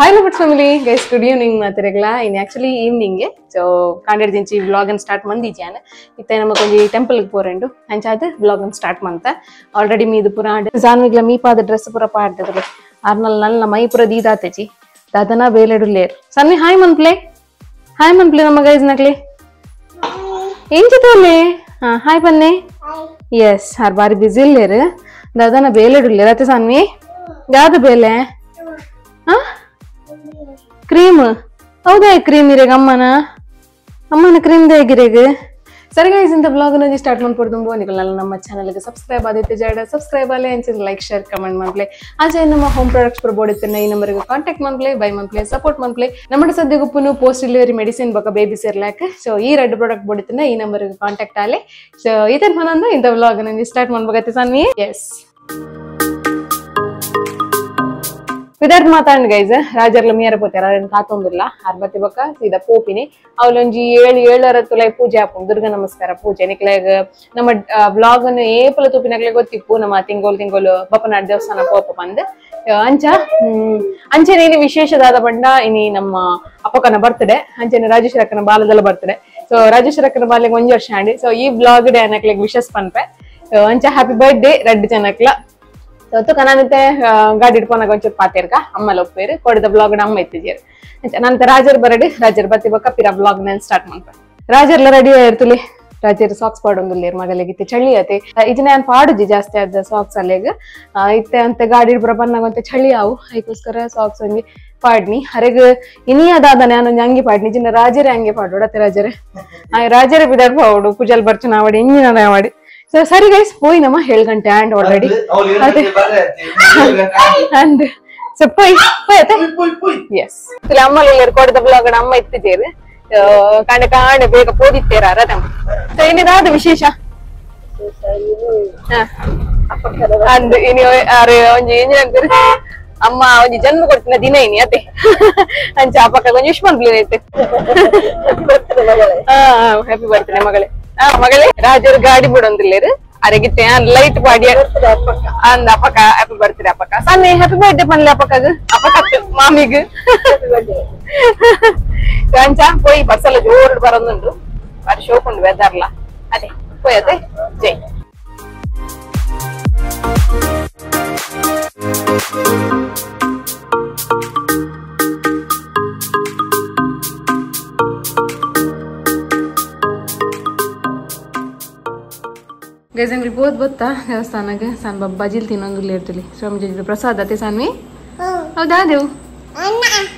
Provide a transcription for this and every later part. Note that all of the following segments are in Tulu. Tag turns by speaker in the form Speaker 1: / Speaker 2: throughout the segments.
Speaker 1: Hi lovers family guys, good evening ಮಾತಿರಗಲ. In actually evening so ಕಾಂಡೆಡ್ ದಿಂಚಿ vlog ಅನ್ನು start ಮಂದಿಜ್ಯಾನ. ಇತ್ತೆ ನಮ್ಮ ಕೊಂಜಿ ಟೆಂಪಲ್ ಗೆ ಪೋರೆಂಡು ಅಂಚಾದ ವ್ಲಾಗ್ ಅನ್ನು ಸ್ಟಾರ್ಟ್ ಮಂತ. ಆಲ್ರೆಡಿ ಮೀದು ಪುರ ಜಾನ್ವಿಗ್ಲ ಮೀಪಾದ ಡ್ರೆಸ್ ಪುರ ಪಾಡ್ದದಲೆ ಅರ್ನಲ್ ನಲ್ಲ ಮೈ ಪುರ ದೀದಾತೆಜಿ ದಾದನ ಬೇಲೆಡುಲ್ಲೇರ್. ಸನ್ನಿ ಹಾಯ್ ಮನ್ಪ್ಲೆ, ಹಾಯ್ ಮನ್ಪ್ಲೆ ನಮ್ಮ ಗೈಸ್ ನಕ್ಲೆ ಎಂಚಿತೋಲೆ ಹಾ ಹಾಯ್ ಬನ್ನಿ. ಎಸ್ ಆರ್ ಬಾರಿ ಬಿಸಿ ಇಲ್ಲೇರು ದಾದನ ಬೇಲೆಡುಲ್ಲೇರ್ ಅತ್ತೆ ಸನ್ವಿ ಯಾವ್ದು ಬೇಲೆ? ಹಾ ಕ್ರೀಮ್. ಹೌದಾ ಕ್ರೀಮ್ ಇರೇಗ ಅಮ್ಮನ ಅಮ್ಮನ ಕ್ರೀಮ್ ದೇಗಿರೇಗ. ಸರಿ ಗೈಸ್, ಇಂತ ಬ್ಲಾಗ್ ನಲ್ಲಿ ಸ್ಟಾರ್ಟ್ ಮಾಡ್ಕೊಡ್ದು ನಿಕಲ್ಲ ನಮ್ಮ ಚಾನಲ್ಗೆ ಸಬ್ಸ್ಕ್ರೈಬ್ ಆದಿತ್ತೆ ಜಾಡ ಸಬ್ಸ್ಕ್ರೈಬ್ ಆಲೆ ಅಂಚೆ like share comment ಮಾಡ್ಲೆ. ಆಚೆ ನಮ್ಮ ಹೋಮ್ ಪ್ರಾಡಕ್ಟ್ಸ್ ಪುರ ಬೋಡಿತ್ತಿನ ಈ ನಂಬರ್ಗೆ ಕಾಂಟ್ಯಾಕ್ಟ್ ಮಾಡ್ಲೆ, ಬೈ ಮಾಡ್ಲೆ, ಸಪೋರ್ಟ್ ಮಾಡ್ಲೆ. ನಮ್ಮ ಸದ್ಯ ಗುಪ್ಪುನು post delivery medicine ಬೊಕ baby Cerelac. So ಈ ರೆಡ್ ಪ್ರಾಡಕ್ಟ್ ಬೋಡಿತ್ತಿನ ಈ ನಂಬರ್ಗೆ ಕಾಂಟ್ಯಾಕ್ಟ್ ಆಲೆ. ಸೊ ಇದನ್ ಮನಂದ ಇಂತ ಬ್ಲಾಗ್ ನಲ್ಲಿ ಸ್ಟಾರ್ಟ್ ಮಾಡ್ಬೇಕತ್ತೆ ಸನ್ವಿ. ಎಸ್ ವಿದಾರ್ಥ ಮಾತಾಡ್ ಗೈಸ್, ರಾಜರ್ಲ ಮೀರ ಪೋತಾರ ಅರೇನು ಕಾತೊಂದಿಲ್ಲ ಅರ್ಬತ್ತಿ ಬೊಕ್ಕ ಸೀದಾ ಪೋಪಿನಿ. ಅವಲೊಂಜಿ 7 7:30 ತುಲೈ ಪೂಜೆ ಆಪುಂಡು, ದುರ್ಗ ನಮಸ್ಕಾರ ಪೂಜೆ. ನಿಕ್ಲೆಗ್ ನಮ್ಮ ಬ್ಲಾಗ್ ಅನ್ನು ಏಪಲ ತೂಪಿನಕ್ಲೆ ಗೊತ್ತಿಪ್ಪು ನಮ್ಮ ತಿಂಗೋಲ್ ತಿಂಗೋಲು ಬಪ್ಪನಾಡ್ ದೇವಸ್ಥಾನ ಪೋಪ ಬಂದ್ ಅಂಚ. ಅಂಚನೆ ಇನಿ ವಿಶೇಷದಾದ ಬಂಡ ಇನಿ ನಮ್ಮ ಅಪ್ಪಕನ ಬರ್ತ್ಡೇ, ಅಂಚನೆ ರಾಜೇಶ್ವರ ಅಕ್ಕನ ಬಾಲದಲ್ಲ ಬರ್ತ್ಡೇ. ಸೊ ರಾಜೇಶ್ವರ ಅಕ್ಕನ ಬಾಲಿಗೆ 1 ವರ್ಷ ಆಂಡಿ. ಸೊ ಈ ಬ್ಲಾಗ್ ಡೇ ಅನಕ್ಲೆಗ್ ವಿಶಸ್ ಪನ್ಪೆ. ಅಂಚ happy birthday red ಜನಕ್ಲ. ತುಕ ನಾನಂತೆ ಗಾಡಿ ಇಟ್ಕೊಂಡಾಗ ಒಂಚೂರು ಪಾತೇರ್ಕ ಅಮ್ಮಲ ಒಪ್ಪೇರು ಕೊಡಿದ ಬ್ಲಾಗ್ ಅಮ್ಮ ಇತ್ತಿಜೇರು. ನಂತರ ರಾಜರ್ ಬರಡಿ, ರಾಜರ್ ಬತ್ತಿ ಬೊಕ್ಕ ಪಿರ ಬ್ಲಾಗ್ ನಾನು ಸ್ಟಾರ್ಟ್ ಮಾಡ್ಪ. ರಾಜರ್ಲ ರೆಡಿ ಆಯಿರ್ತುಲಿ, ರಾಜರ್ ಸಾಕ್ಸ್ ಪಾಡೊಂದುಲ್ಲೇರು ಮಗಲಿಗಿತ್ತೆ ಚಳಿ ಆತೆ ಇಜ ನಾನು ಪಾಡುಜಿ ಜಾಸ್ತಿ ಆದ ಸಾಕ್ಸ್ ಅಲ್ಲೇಗ ಇತ್ತೆ ಅಂತ ಗಾಡಿ ಇಡ್ಬರ ಬನ್ನಾಗಂತೆ ಚಳಿ ಆವು, ಅದಕ್ಕೋಸ್ಕರ ಸಾಕ್ಸ್ ಒಂಜಿ ಪಾಡ್ನಿ. ಅರೆಗ್ ಇನಿ ಅದಾದ ನಾನೊಂಜಿ ಅಂಗಿ ಪಾಡ್ನಿ ಜಿನ್ನ ರಾಜರೇ ಅಂಗಿ ಪಾಡೋಡು ಅತ್ತೆ ರಾಜರೇ ರಾಜರೇ ಬಿದಾಡ್ ಪಾವಡು ಪೂಜಲ್ ಬರ್ಚನ ಆವಡಿ ಇಂಜಿನ ಆವಡಿ. ಸೊ ಸರಿ ಗೈಸ್ ಪೋಯ್ ನಮ್ಮ 7 ಗಂಟೆ and already and so ಪೋಯ್ ಪೋಯ್ ಅತ್ತೆ. ಎಸ್ ಅಮ್ಮಲ್ಲಿ ಕೊಡದ ಬ್ಲಾಗ್ ಅಮ್ಮ ಇತ್ತಿದ್ದೇರು ಕಾಂಡೆ ಕಾಂಡೆ ಬೇಗ ಪೋದಿತ್ತೇರ ರಥಮ್. ಸೊ ಇನ್ನಿದಾದ ವಿಶೇಷ ಅಂದ್ ಇನಿ ಆರು ಒಂಜಿ ಇಂಜಿನ ಅಮ್ಮ ಒಂಜಿ ಜನ್ಮ ಕೊಡ್ತಿನ ದಿನ ಇನಿ ಅತ್ತೆ ಅಂಚ ಅಪ್ಪಕ್ಕ ಒಂಜಿ ವಿಶ್ ಮಾಡ್ಲಿ ಐತೆ. ಹ್ಯಾಪಿ ಬರ್ತ್ಡೇ ಮಗಳೇ. ಮಗಳೇ ರಾಜರು ಗಾಡಿ ಬಿಡೊಂದಿಲ್ಲೇರು ಅರೆಗಿತ್ತೆ ಲೈಟ್ ಬಾಡಿ ಅಂದ ಅಪ್ಪಕ್ಕ ಹ್ಯಾಪಿ ಬರ್ತ್ಡೇ ಅಪ್ಪಕ್ಕ. ಸನ್ನಿ ಹ್ಯಾಪಿ ಬರ್ತ್ಡೇ ಪನ್ಲೆ ಅಪ್ಪಕ್ಕಗ ಅಪ್ಪಕ್ಕ ಮಾಮಿಗ್ ಅಂಚ ಪೋಯ್ ಬಸ್ಸಲ್ಲ ಜೋರು ಬರೋದುಂಟು ಬಾರಿ ಶೋಕುಂಡು ವೆದರ್ಲ ಅದೇ ಪೋಯ್ ಅದೇ ಜೈ. ಗೈಸ್ ಅಂಗ್ಲಿ ಬೋದ್ ಬತ್ತಾ ದೇವಸ್ಥಾನಕ್ಕೆ ಸಣ್ಣ ಬಜಿಲ್ ತಿನ್ನೊಂದುಲ್ಲಿ ಇರ್ತಿಲಿ ಸ್ವಾಮೀಜಿ ಪ್ರಸಾದ ಅತ್ತೆ ಸಾನ್ವಿ. ಹೌದಾ ದೇವು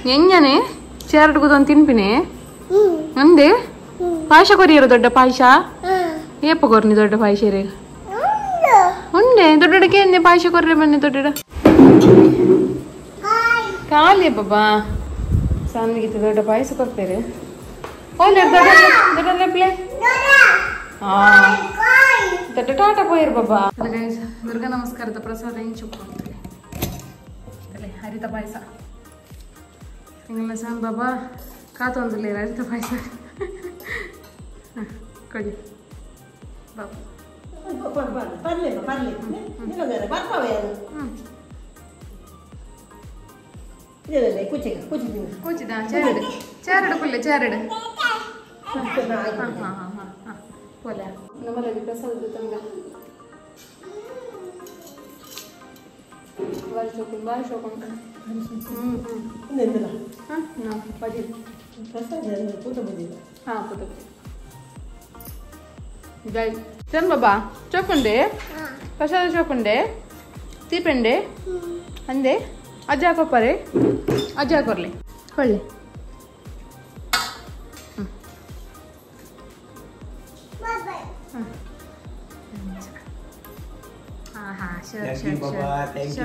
Speaker 1: ಹೆಂಗನೆ ಚೇರ್ಡ್ ಕೂದೊಂದು ತಿನ್ಪಿನಿ ಅಂದೆ ಪಾಯಸ ಕೊರಿಯರು ದೊಡ್ಡ ಪಾಯಸ ಏಪ ಕೊರ್ನಿ ದೊಡ್ಡ ಪಾಯಸ ರೇ ಉಂಡೆ ದೊಡ್ಡಕ್ಕೆ ಎಂದೆ ಪಾಯಸ ಕೊರ್ರೆ ಬನ್ನಿ ದೊಡ್ಡ ಖಾಲಿ ಬಾಬಾ ಸಾನ್ವಿಗೆ ದೊಡ್ಡ ಪಾಯಸ ಕೊರ್ಪೇರು ದೊಡ್ಡ ದೊಡ್ಡ ಪ್ಲೇ ದೊಡ್ಡ ಟಾಟಾ ಪೋಯಿರ್ ಬಾಬಾ. ದುರ್ಗಾ ನಮಸ್ಕಾರದ ಪ್ರಸಾದ ಇಂಚುಪ್ಪು ಹರಿತ ಪಾಯಸ ಹಿಂಗೆಲ್ಲ ಸಾನ್ ಬಾಬಾ ಕಾತೊಂದಿಲ್ಲ ಹರಿತ ಪಾಯಸ ಕೊಡಿ ಬಾಬಾ. ಕೂಚಿದ ಚೇರಡು ಚೇರಡು ಕುಲ್ಲೆ ಚೇರಡು ಹಾ ಹಾ ಹಾ ಹಾ ಪೋಲೆ ನಮ್ಮಲ್ಲಿ ಪ್ರಸಾದ ತಂಗ ಬಾರಿ ಶೋಕುಂಡು ಬಾರಿ ಶೋಕುಂಡು. ಹ್ಮ್ ಹ್ಮ್ ಹಾ ನಾ ಬಜಿ
Speaker 2: ಪ್ರಸಾದ ಪೂತ ಬಜಿಲ್ಲ.
Speaker 1: ಹಾ ಪೂತ ಬಜಿ ಜೈ ಚನ್ ಬಾಬಾ ಚೋಕುಂಡೆ ಪ್ರಸಾದ ಚೋಕುಂಡೆ ತೀಪೆಂಡೆ ಅಂದೆ ಅಜ್ಜ ಕೊಪ್ಪರೆ ಅಜ್ಜ ಕೊರ್ಲೆ ಕೊಳ್ಳೆ.
Speaker 3: Thank you, Baba. Thank you.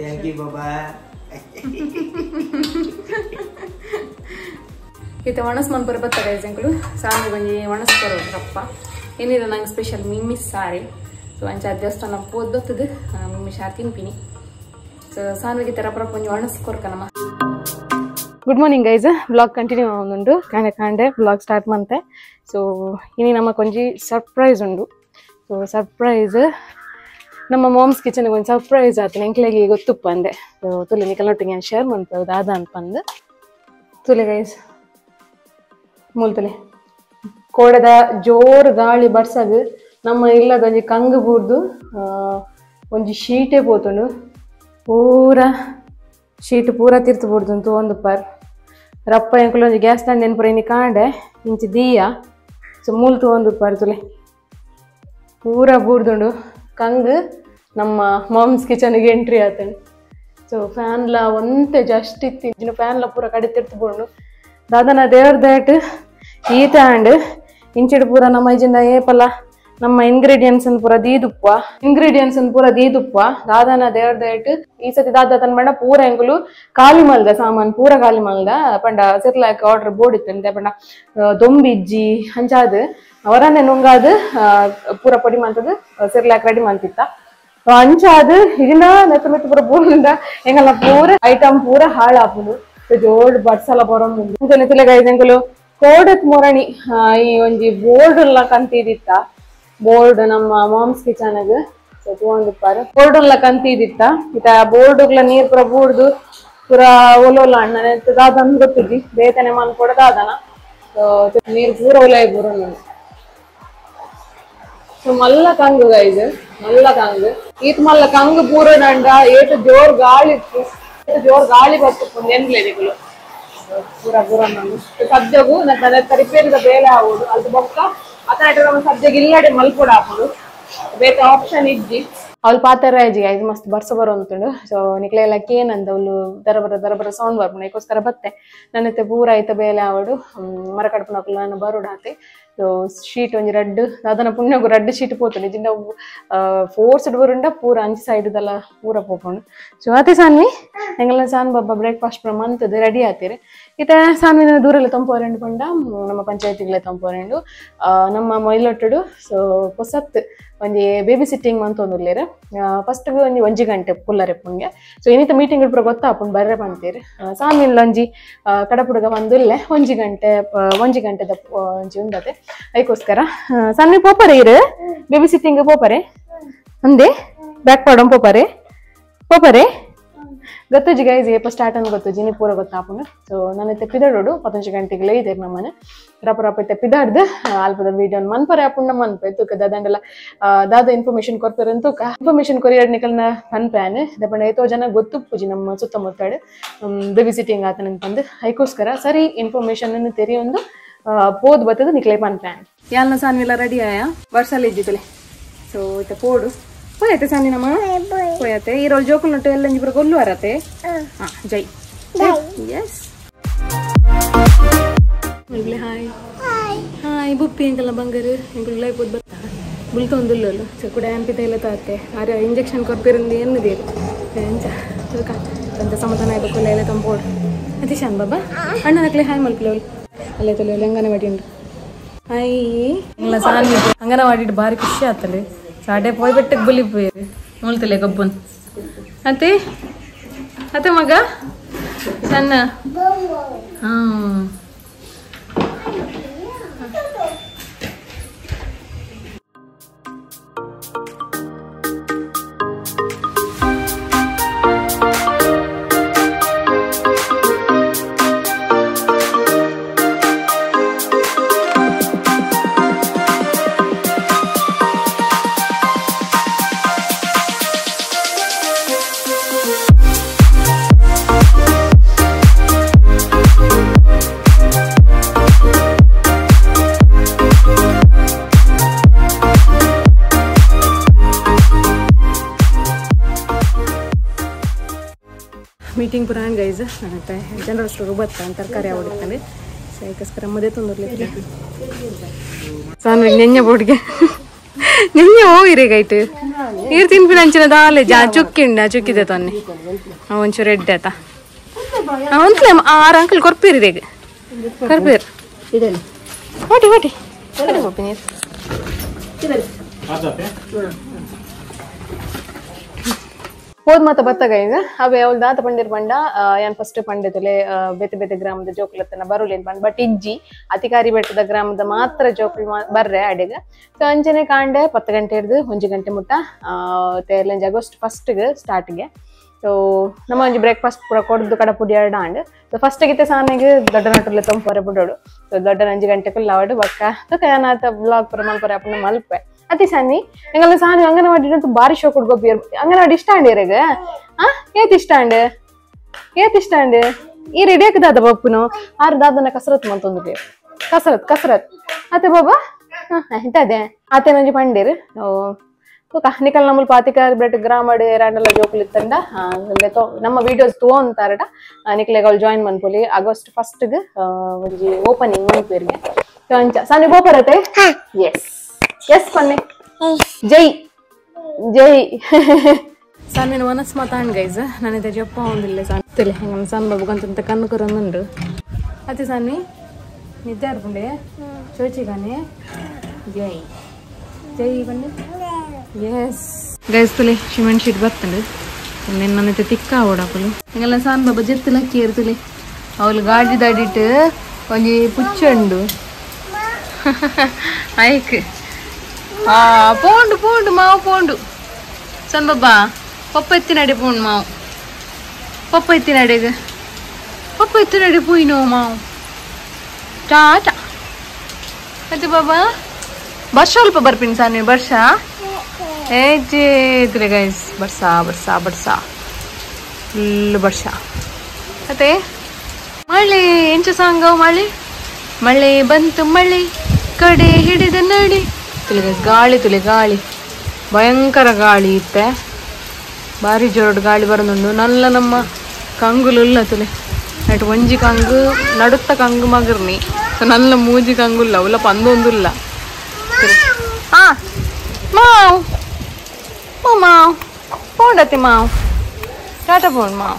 Speaker 3: Thank you, Baba.
Speaker 1: ಇತ್ತೆ ಒಣಸ್ ಮನ್ಪುರ ಬತ್ತ ಗೈಸ್ ಅಂಕಲು ಸಾಂಗ್ ಒಂಜಿ ಒಣಸ್ ಬರೋದ್ರಪ್ಪ ಏನಿದೆ ನಂಗೆ ಸ್ಪೆಷಲ್ ಮಿಮ್ಮಿ ಸಾರಿ. ಸೊ ಅಂಚ ದೇವಸ್ಥಾನ ಪೋದ್ ಬತ್ತದು ಮಿಮ್ಮಿ ಸಾರು ತಿನ್ಪಿನಿ. ಸೊ ಸಾನ್ವಿಗೆ ತೆರಪ್ರಪ್ಪ ಒಂಜಿ ಒಣಸ್ ಕೊರ್ಕ ನಮ್ಮ. Good morning guys, vlog continue ಆವೊಂದುಂಡು ಕಾಂಡೆ ಕಾಂಡೆ ಬ್ಲಾಗ್ ಸ್ಟಾರ್ಟ್ ಮಂತೆ. ಸೊ ಇನಿ ನಮಕ್ ಒಂಜಿ ಸರ್ಪ್ರೈಸ್ ಉಂಡು. ಸೊ ಸರ್ಪ್ರೈಸ್ ನಮ್ಮ ಮಾಮ್ಸ್ ಕಿಚನ್ ಒಂದು ಸರ್ಪ್ರೈಸ್ ಆಯ್ತು ಎಂಕ್ಲೆಗೆ ಗೊತ್ತುಪ್ಪ ಅಂದೆ ತುಲೆ ನಿಕಲೊಟ್ಟಿಗೆ ನಾನು ಶೇರ್ ಮಾಡ್ಬೋದು ದಾದ ಅನ್ಪಂದು ತುಲೆ ಗೈಸ್ ಮೂಲ್ತಲೆ ಕೋಡದ ಜೋರು ಗಾಳಿ ಬರ್ಸದು ನಮ್ಮ ಇಲ್ಲದ ಒಂಜಿ ಕಂಗು ಬೂರ್ದು ಒಂಜಿ ಶೀಟೇ ಪೋತುಂಡು ಪೂರ ಶೀಟ್ ಪೂರ ತಿರ್ತು ಬೂರ್ದು ಒಂದು ಪಾರ್ ರಪ್ಪ ಎಂಕುಲು ಒಂಜಿ ಗ್ಯಾಸ್ ದಂಡ ನೆನಪುರ ಇನಿ ಕಾಂಡೆ ಇಂಚಿ ದೀಯ ಸೊ ಮೂಲ್ತು ಒಂದು ಪಾರ್ ತುಲೆ ಪೂರ ಬೂರ್ದುಂಡು ಕಂಗು ನಮ್ಮ ಮಾಮ್ಸ್ ಕಿಚನ್ಗೆ ಎಂಟ್ರಿ ಆತಂಡು ಸೊ ಫ್ಯಾನ್ಲ ಒಂತೆ ಜಸ್ಟ್ ಇತ್ತು ಇನ್ನು ಫ್ಯಾನ್ಲ ಪೂರ ಕಡೆ ತಿರ್ತು ಬೋಂಡು ದಾದನ ದೇವ್ರ ದಯಟ್ ಈತ ಆಂಡ್ ಇಂಚಿಡು ಪೂರ ನಮ್ಮ ಇಜಿಂದ ಏಪಲ ನಮ್ಮ ಇಂಗ್ರೀಡಿಯೆಂಟ್ಸ್ ಪೂರ ದೀದುಪ್ಪ ಇಂಗ್ರೀಡಿಯೆಂಟ್ಸ್ ಪೂರ ದೀದುಪ್ಪ ದಾದನ ದೇವ್ರ ದಯಟ್ ಈ ಸತಿ ದಾದ ತನ್ ಪಂಡ ಪೂರ ಎಂಕುಲು ಖಾಲಿ ಮಲ್ದ ಸಾಮಾನ್ ಪೂರ ಖಾಲಿ ಮಲ್ದ ಪಂಡ ಸಿರ್ಲಾಕ್ ಆರ್ಡರ್ ಬೋಡಿತ್ತು ಪಂಡ ದೊಂಬಿಜ್ಜಿ ಅಂಚಾದ್ ಅವರನ್ನೇ ನುಂಗಾದ್ ಪೂರ ಪೊಡಿ ಮಂತದ ಸಿರ್ಲಾಕ್ ರೆಡಿ ಮಂತಿತ್ತ ಅಂಚಾದ್ ಇದನ್ನ ನೆತ್ತ ಮೆತ್ತ ಪೂರ ಬೂರಿಂದ ಎಂಗಲ್ಲ ಪೂರ ಐಟಮ್ ಪೂರ ಹಾಳಾಪುಂಡು ಜೋಡ್ ಬಡ್ಸಲ ಬರೋದು ಎಂಕುಲು ಕೋಡತ್ ಮೊರಣಿ ಈ ಒಂಜಿ ಬೋರ್ಡ್ ಎಲ್ಲ ಕಂತಿದಿತ್ತ ಬೋರ್ಡ್ ನಮ್ಮ ಮಾಮ್ಸ್ ಕಿಚನ್ಗ್ ಸೊ ತಗೊಂಡಿಪ್ಪಾರು ಬೋರ್ಡ್ ಎಲ್ಲ ಕಂತಿದಿತ್ತ ಇತ ಬೋರ್ಡ್ಗಳ ನೀರ್ ಪೂರ ಬೂಡ್ದು ಪೂರ ಒಲೋಲ ಅಣ್ಣನೆ ದಾದನ್ ಗೊತ್ತಿದ್ದಿ ಬೇತನೆ ಮನ್ ಕೂಡ ದಾದನ ಸೊ ನೀರ್ ಪೂರ ಒಲೈ ಬೂರ ಸೊ ಮಲ್ಲ ಕಂಗು ಗೈಸ್ ಮಲ್ಲ ಕಂಗು ಈತ್ ಮಲ್ಲ ಕಂಗು ಪೂರ ನಂಡ ಏಟು ಜೋರ್ ಗಾಳಿ ಇತ್ತು ಜೋರ್ ಗಾಳಿ ಬರ್ತದೆ ಎನ್ಲೇ ನಿಕುಲು ಪೂರ ಪೂರ ನಾನು ಸದ್ಯಗು ನನ್ನ ರಿಪೇರಿದ ಬೇಲೆ ಆಗೋದು ಅದು ಬೊಕ್ಕ ಅತನ ನಮ್ಮ ಸದ್ಯಗೆ ಇಲ್ಲಡೆ ಮಲ್ಪೊಡ ಹಾಕೋದು ಬೇತೆ ಆಪ್ಷನ್ ಇಜ್ಜಿ ಅವಳು ಪಾತ್ರ ಐದು ಮಸ್ತ್ ಬರ್ಸ ಬರೋ ಅಂತುಂಡು ಸೊ ನಿಕ್ಲೆ ಕೇನಂದ ಅವಳು ದರಬರ ದರಬರ ಸೌಂಡ್ ಬರ್ಪುಂಡು ಅದಕ್ಕೋಸ್ಕರ ಬತ್ತೆ ನನ್ನತ್ತೆ ಪೂರ ಐತ ಬೇಲೆ ಆವಡು ಮರ ಕಡ್ಪುನಕುಲು ನಾನು ಬರೋಡು ಆತೆ ಸೊ ಶೀಟ್ ಒಂಜಿ ರಡ್ಡು ದಾದನ ಪುಣ್ಯಗು ರಡ್ಡು ಶೀಟ್ ಪೋತುಂಡು ಇಜಿಂಡ ಫೋರ್ ಸೈಡ್ ಬರುಂಡ ಪೂರ ಅಂಚಿ ಸೈಡ್ದೆಲ್ಲ ಪೂರ ಪೋಪುಂಡು ಸೊ ಅತೆ ಸಾನ್ವಿ ಎಂಗಲ ಸಾನ್ ಬಾಬಾ ಬ್ರೇಕ್ಫಾಸ್ಟ್ ಪೂರ ಮಂತದ್ದು ರೆಡಿ ಆತೀರಿ ಇತ್ತ ಸಾನ್ವಿನ ದೂರೆಲ್ಲ ತಂಪೋರೆಂಡು ಪಂಡ ನಮ್ಮ ಪಂಚಾಯತಿಗಳೇ ತಂಪೋರೆಂಡು ನಮ್ಮ ಮೊಯ್ಲೊಟ್ಟುಡು ಸೊ ಪೊಸತ್ ಒಂಜಿ ಬೇಬಿ ಸಿಟ್ಟಿಂಗ್ ಮಂತೊಂದುಲ್ಲೇರು ಫಸ್ಟ್ ಒಂಜಿ ಒಂಜಿ ಗಂಟೆ ಪುಲ್ಲರೆ ಪುಂಗೆ ಸೊ ಏನಿತ ಮೀಟಿಂಗ್ ಪೂರ ಗೊತ್ತಾಪುಂಡು ಬರ್ರೆ ಪಂತೀರಿ ಸಾಮಿನ್ಲ ಒಂಜಿ ಕಡಪುಡುಗ ಒಂದುಲ್ಲೆ ಒಂಜಿ ಗಂಟೆ ಒಂಜಿ ಗಂಟೆದ ಒಂಜಿ ಉಂಡತೆ ಅದಕ್ಕೋಸ್ಕರ ಸಾನ್ವಿ ಪೋಪರೆ ಇರು ಬೇಬಿ ಸಿಟ್ಟಿಂಗ್ ಪೋಪರೆ ಅಂದೆ ಬ್ಯಾಕ್ ಪಾಡಂ ಪೋಪರೆ ಪೋಪರೆ ಗೊತ್ತುಜಿ ಗೈಸ್ ಏಪ ಸ್ಟಾರ್ಟ್ ಅನ್ ಗೊತ್ತುಜಿ ನೀ ಪೂರ ಗೊತ್ತಾಪುಂಡು ಸೊ ನಾನು ತೆಪ್ಪಿದಾಡೋಡು 15 ಗಂಟೆಗೆ ಇದೆ ನಮ್ಮನೆ ರಪ ರಪ ತೆಪ್ಪಿದಾಡ್ದು ಅಲ್ಪದ ವಿಡಿಯೋ ಮನ್ಪರೆ ಆಪುಂಡ ಮನ್ಪೆ ತೂಕ ದಾದಂಡಲ ದಾದ ಇನ್ಫಾರ್ಮೇಶನ್ ಕೊರ್ಪೆರ್ ತೂಕ ಇನ್ಫಾರ್ಮೇಶನ್ ಕೊರಿಯರ್ ನಿಕಲ್ನ ಪನ್ಪ್ಯಾನ್ ದಪಂಡ ಏತೋ ಜನ ಗೊತ್ತುಪ್ಪುಜಿ ನಮ್ಮ ಸುತ್ತಮುತ್ತಾಡು ಬೇಬಿ ಸಿಟ್ಟಿಂಗ್ ಆತನ ಬಂದು ಅದಕ್ಕೋಸ್ಕರ ಸರಿ ಇನ್ಫಾರ್ಮೇಶನ್ ತೆರಿಯೊಂದು ಪೋದ್ ಬತ್ತದ ನಿಕ್ಲೆ ಪನ್ಪ್ಯಾನ್ ಯಾಲ್ನ ಸಾನ್ವಿಲ್ಲ ರೆಡಿ ಆಯಾ ವರ್ಷಲ್ಲಿ ಇದ್ದಿತ್ತಲೆ ಸೊ ಇತ್ತ ಪೋಡು ಪೋಯತೆ ಸಾನಿ ನಮ್ಮ ಪೋಯತೆ ಈ ರೋಲ್ ಜೋಕುಲ್ ನಟ್ಟು ಎಲ್ಲ ಇಬ್ರು ಕೊಲ್ಲು ಅರತೆ ಹಾ ಜೈ S hi hi ಬುಪ್ಪಿ ಎಂಕಲ್ಲ ಬಂಗಾರು ಎಂಕುಲು ಲೈಪೋದ್ ಬತ್ತ ಬುಲ್ತೊಂದುಲ್ಲಲ್ಲ ಸೊ ಕೂಡ ಅನ್ಪಿತ ಇಲ್ಲ ತಾತೆ ಆರೆ ಇಂಜೆಕ್ಷನ್ ಕೊರ್ಪಿರಂದು ಏನು ಎಂಚ ಚುಕ ತಂತ ಸಮಾಧಾನ ಆಯ್ತು ಎಲ್ಲ ತಂಪೋಡು ಅತಿ ಶಾನ್ ಬಾಬಾ ಅಣ್ಣನಕ್ಲೆ ಹಾಯ್ ಮಲ್ಪಿಲೋಲ್ ಅಲ್ಲೇ ತೊಲೆ ಅಂಗನವಾಡಿ ಉಂಟು ಹಾಯ್ ಇಲ್ಲ ಸಾನ್ ಅಂಗನವಾಡಿ ಭಾರಿ ಖುಷಿ ಆತಲೆ ಸಾಡೆ ಪೋಯ್ ಬೆಟ್ಟಕ್ಕೆ ಬುಲಿ ಪೋಯಿರಿ ಮೂಲ್ತಲೆ ಗಬ್ಬನ್ ಅತ್ತೆ ಅತ್ತೆ ಮಗ ಸಣ್ಣ ಹಾಂ ಮೀಟಿಂಗ್ ಪುರ ಗೈಸ್ ಮತ್ತೆ ಜನರಲ್ ಸ್ಟೋರ್ ಬತ್ತ ತರಕಾರಿ ಹೊಡಿತಾನೆ ಸೊ ಅದಕ್ಕೋಸ್ಕರ ಮದೆ ತೊಂದರ್ಲಿ ಸಾನ್ವಿಗ್ ನೆನ್ನೆ ಬೋರ್ಡ್ಗೆ ನೆನ್ನೆ ಹೋಗಿರಿ ಗೈಟ್ ನೀರು ತಿನ್ಪಿನ ಅಂಚಿನ ದಾಲೆ ಜಾ ಚುಕ್ಕಿಂಡ ಚುಕ್ಕಿದೆ ತೊನ್ನೆ ಒಂಚೂರು ಎಡ್ಡೆ ಆತ ಒಂದ್ಲೆ ಆರು ಅಂಕಲ್ ಕೊರ್ಪೀರಿ ರೇಗ ಕೊರ್ಪೀರ್ ಓಟಿ ಓಟಿ ನೀರು ಪೋದ್ ಮಾತ ಬತ್ತಗ ಈಗ ಅವೇ ಅವಳು ದಾತ ಪಂಡಿರ್ ಪಂಡ ಯಾನ್ ಫಸ್ಟ್ ಪಂಡೆತುಲೆ ಬೇತೆ ಬೇತೆ ಗ್ರಾಮದ ಜೋಕುಲತ್ತನ ಬರುಲೇನ್ ಪಂಡ ಬಟ್ ಇಜ್ಜಿ ಅಧಿಕಾರಿ ಬೆಟ್ಟದ ಗ್ರಾಮದ ಮಾತ್ರ ಜೋಕುಲು ಬರ್ರೆ ಅಡೆಗ. ಸೊ ಅಂಚನೆ ಕಾಂಡೆ 10 ಗಂಟೆ ಹಿಡ್ದು 1 ಗಂಟೆ ಮುಟ್ಟ ತೇರ್ಲಂಜಿ ಆಗಸ್ಟ್ ಫಸ್ಟ್ಗೆ ಸ್ಟಾರ್ಟ್ಗೆ. ಸೊ ನಮ್ಮ ಒಂಜಿ ಬ್ರೇಕ್ಫಾಸ್ಟ್ ಪೂರ ಕೊಡ್ದು ಕಡಪುಡಿ ಎರಡು ಆಂಡ್. ಸೊ ಫಸ್ಟ್ ಗಿತ್ತೆ ಸಾನಿಗೆ ದೊಡ್ಡ ನಟುಲೆ ತಂಪೊರೆ ಬಿಡೋಡು. ಸೊ ದೊಡ್ಡ 5 ಗಂಟೆ ಕುಲ್ಲಾವಡು ಬಕ್ಕ ಯಾನಾತ ಬ್ಲಾಗ್ ಪೂರ ಮಲ್ಪರೆ ಅಪ್ಪನ ಮಲ್ಪೆ ಅತಿ ಸಾನಿ ಎಂಗಲ್ಲ ಸಾನಿ ಅಂಗನವಾಡಿ ಬಾರಿ ಶೋಕ್ ಹುಡ್ಗೋಪಿಯರ್ ಅಂಗನವಾಡಿ ಇಷ್ಟ ಅಂಡ್ ಇರಗ ಆ ಏತ್ ಇಷ್ಟ ಅಂಡ್ ಏತ್ ಇಷ್ಟ ಅಂಡ್ ಈ ರೆಡಿ ಹಾಕದಾದ ಬಪ್ಪುನು ಆರು ದಾದನ ಕಸರತ್ ಮಂತೊಂದು ಕಸರತ್ ಕಸರತ್ ಅತ್ತೆ ಬಾಬಾ ಅದೇ ಆತೇನಂಜಿ ಪಂಡೀರ್ ನಿಕಲ್ ನಮ್ಮಲ್ಲಿ ಪಾತಿಕ ಬ್ರೆಡ್ ಗ್ರಾಮಡ್ ರಾಂಡಲ ಜೋಕುಲು ಇತ್ತಂಡ ನಮ್ಮ ವಿಡಿಯೋಸ್ ತೋಂತಾರಡ ನಿಕ್ಲೆಗ್ ಅವ್ಳು ಜಾಯಿನ್ ಮನ್ಪೊಲಿ ಆಗಸ್ಟ್ ಫಸ್ಟ್ ಗ್ ಒಂಜಿ ಓಪನಿಂಗ್ ಮನ್ಪೇರ್ಗೆ. ಅಂಚ ಸಾನಿ ಬೋಪರತೆ ಎಸ್ ಎಸ್ ಪನ್ನೆ ಜೈ ಜೈ ಸಾನ್ವಿನ ಮನಸ್ ಮಾತಾಂಡ್ ಗೈಸ್ ನಾನಿದೆ ಜಪ್ಪ ಒಂದಿಲ್ಲ ಸಾನ್ ತುಲೆ ಹೆಂಗ ಸಾನ್ ಬಾಬುಗಂತ ಕಣ್ಣು ಕರೊಂದುಂಡು ಅತಿ ಸಾನ್ವಿ ನಿದ್ದೆ ಅರ್ಪುಂಡೆ ಚೋಚಿಗಾನೆ ಜೈ ಜೈ ಬನ್ನಿ. ಎಸ್ ಗೈಸ್ ತುಲೆ ಸಿಮೆಂಟ್ ಶೀಟ್ ಬರ್ತಂಡು ನಿನ್ನೈತೆ ತಿಕ್ಕ ಓಡಾಪಲು ಹಿಂಗೆಲ್ಲ ಸಾನ್ ಬಾಬಾ ಜೆತ್ತಲ ಕೇರ್ ತುಲೆ ಅವಳು ಗಾಡಿ ದಾಡಿಟ್ಟು ಒಂಜಿ ಪುಚ್ಚಂಡು ಐಕ್ ಆ ಪೋಂಡು ಪೋಂಡು ಮಾವು ಪೋಂಡು ಸನ್ ಬಾಬಾ ಪಪ್ಪ ಎತ್ತಿನಡೆ ಪೋಂಡು ಮಾವು ಪಪ್ಪ ಎತ್ತಿನಡೆಗೆ ಪಪ್ಪ ಎತ್ತಿನಡೆ ಪೋಯಿನೋ ಮಾವು ಟಾಟಾ ಮತ್ತೆ ಬಾಬಾ ವರ್ಷ ಸ್ವಲ್ಪ ಬರ್ಪಿನಿ ಸಾನ್ವಿ ವರ್ಷ ಏ ತುಲೆ ಗೈಸ್ ಬರ್ಸಾ ಬರ್ಸಾ ಬರ್ಸಾ ಫುಲ್ ವರ್ಷ ಮತ್ತೆ ಮಳೆ ಎಂಚ ಸಾಂಗ್ ಮಳೆ ಮಳೆ ಬಂತು ಮಳೆ ಕಡೆ ಹಿಡಿದ ನಡಿ ತುಲೆ ಗೈಸ್ ಗಾಳಿ ತುಲೆ ಗಾಳಿ ಭಯಂಕರ ಗಾಳಿ ಇತ್ತೆ ಭಾರಿ ಜೋರು ಗಾಳಿ ಬರೋದುಂಡು ನಲ್ಲ ನಮ್ಮ ಕಂಗುಲುಲ್ಲ ತುಲೆ ನಟ್ ಒಂಜಿ ಕಂಗು ನಡುತ್ತ ಕಂಗು ಮಗರ್ನಿ ಸೊ ನಲ್ಲ ಮೂಜಿ ಕಂಗುಲ್ಲ ಉಲ್ಲ ಪಂದೊಂದುಲ್ಲ ಆ ಮಾವು ಮಾವು ಪೋಂಡತಿ ಮಾವು ಟಾಟಾ ಪೋಂಡ್ ಮಾವು